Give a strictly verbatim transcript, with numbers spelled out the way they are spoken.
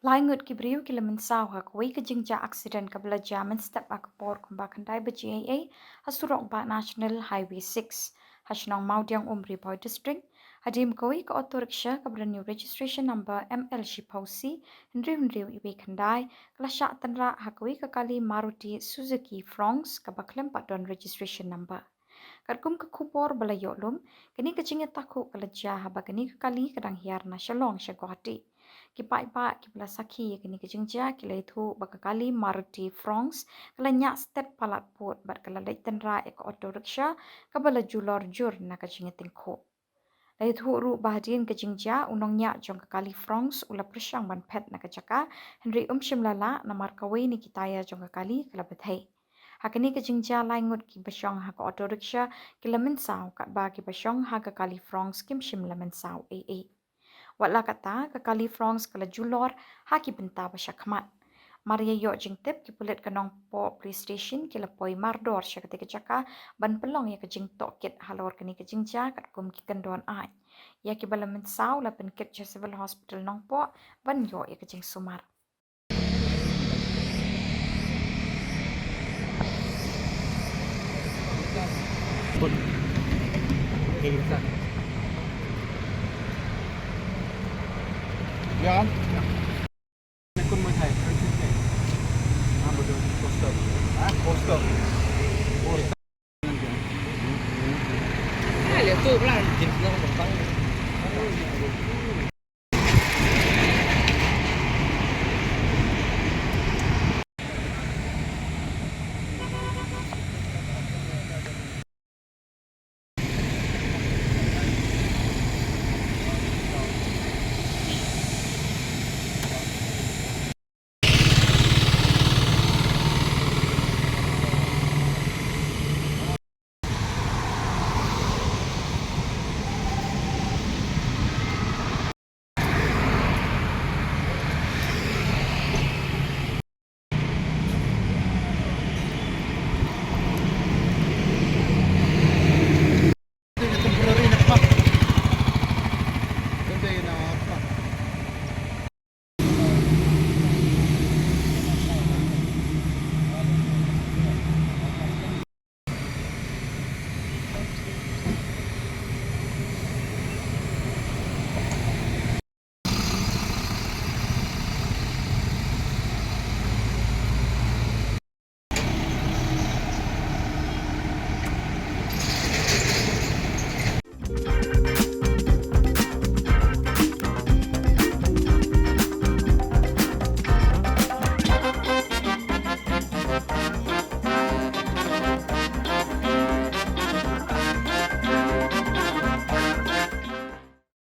Lai ngut ki briew ki la mynsaw ha kawei ka jingjia accident kaba la jia mynstep ha ka por kumba khyndai baje eiei ha surok bah National Highway six ha shnong Mawdiang, Umri Bhoi District, hadien kawei ka auto rickshaw kaba renew registration number M L shiphew C hynriew hynriew iwei khyndai ka la shah tynrah ha kawei ka kali Maruti Suzuki Fronx kaba khlem pat don registration number. Katkum ka khubor ba la ïoh lum, kane ka jingïatakhuh ka la jia haba kane ka kali ka dang hiar na Shillong sha Guwahati. Ki paidbah kiba la sakhi ïa kane ka jingjia ki la ïathuh ba ka kali Maruti Fronx ka la ñiah stet palat pud bad ka la leit tynrah ïa ka auto rickshaw kaba la julor jur na ka jingïatyngkhuh. La ïathuh ruh ba hadien ka jingjia u nongñiah jong ka kali Fronx u la pyrshang ban phet na ka jaka, hynrei um shym la lah namar kawei na ki taïa jong ka kali ka la bthei. Ha kane ka jingjia lai ngut kiba shong ha ka auto rickshaw ki la mynsaw katba kiba shong ha ka kali Fronx kim shym la mynsaw eiei. Wat la katta, ka kali Fronx ka la julor ha ki bynta ba shakhmat. Mar ïa ïoh jingtip, ki pulit ka Nongpoh Police Station ki la poi mardor sha katei ka jaka ban pynlong ïa ka jingtohkit halor kane ka jingjia katkum ki kyndon aiñ. Ïa kiba la mynsaw la pynkit sha Civil Hospital Nongpoh ban ïoh ïa ka jingsumar.